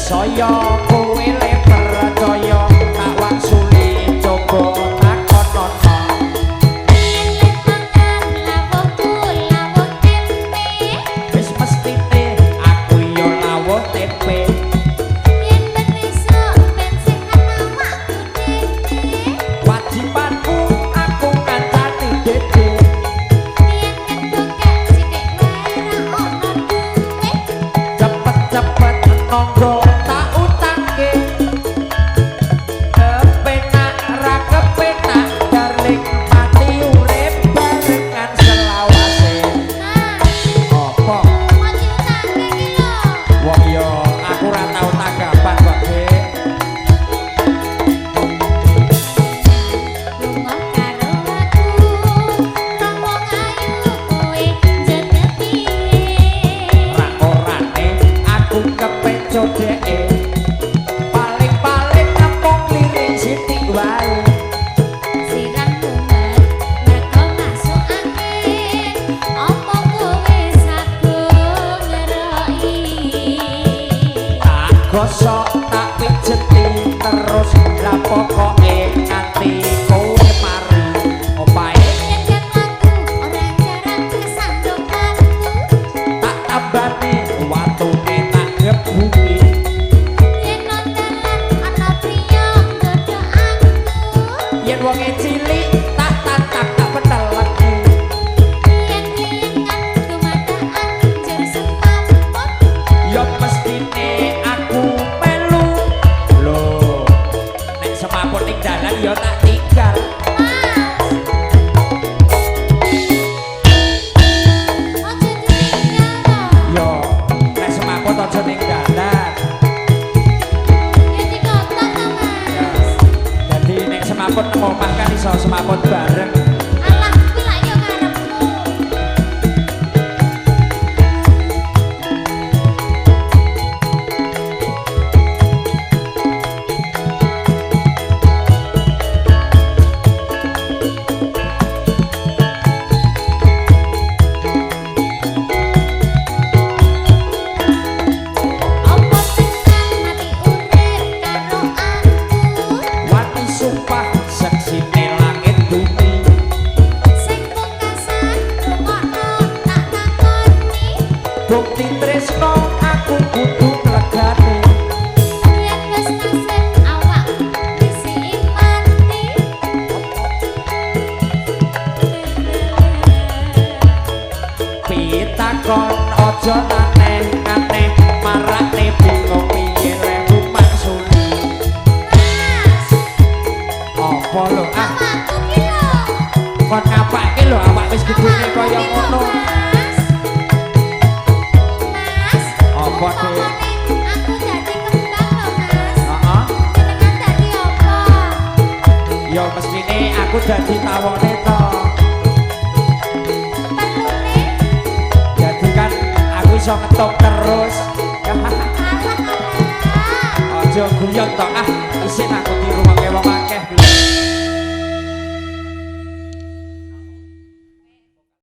Saya kowe le percaya tak wangsuli coba takonono. Yen mangan lawuhku lawuh tempe. Wis mestine aku yo lawuh tempe. Yen ben esuk ben sehat awakku dhewe. Wajibanku aku ngancani dede. Yen ketokek sithik wae ra ono duwe. Cepet-cepet nonggo tak utangke. Kepenak ra kepenak darling mati urip barengan selawase. Mas, Apa? mau diutangke iki lho. Wong yo aku ora tau tanggapan kok, Dik. Lunga karo aku, rong wong ayu kowe njur kepiye? Ra orane aku kepeco dheke. Paling-paling namung lirik sithik wae. Sirah mumet mergo masuk angin. Apa kowe sagung ngeroki? Tak gosok tak pijeti terus lah pokoke nganti kowe mari. Opae Yen kan mlaku ora jarak kesandung watu. Tak tambani watune tak gebuki. Yen nang dalan ana priya nggodha aku. Yen wonge cilik tak tantang tak peteleki. Yen kliyengan dumadakan njur semaput. Ya mestine aku melu. Lho, nek semaput ning dalan ya tak tinggal. Mas, ojo ditinggal to. Yo, nek semaput aja ning dalan. Ya dikotok to, Mas. Dadi nek semaput nang omah kan iso semaput bareng. Alah, kuwi lak yo karepmu. Apa tenan mati urip karo aku? Wani sumpah seksine langit bumi. Sing pungkasan rungokno tak takoni. Bukti tresno aku kudu nglegani. Yen wis nasib awakku dhisik mati. Pitakon aja aneh-aneh marane bingung piye lehu mangsuli. Mas, Apa lho ah awakku ki lho. Kon ngapake lho awak wis gedene Awakku kaya ki lho, ngono. Mas. Mas, Apa, Dik? umpamane aku dadi kembang lho, Mas. Heeh. Jenengan dadi apa? Ya mestine aku dadi tawone to. Perlune? Jadi kan aku iso ngetok terus. Alah alah. Aja guyon to ah, isin aku dirungokke wong.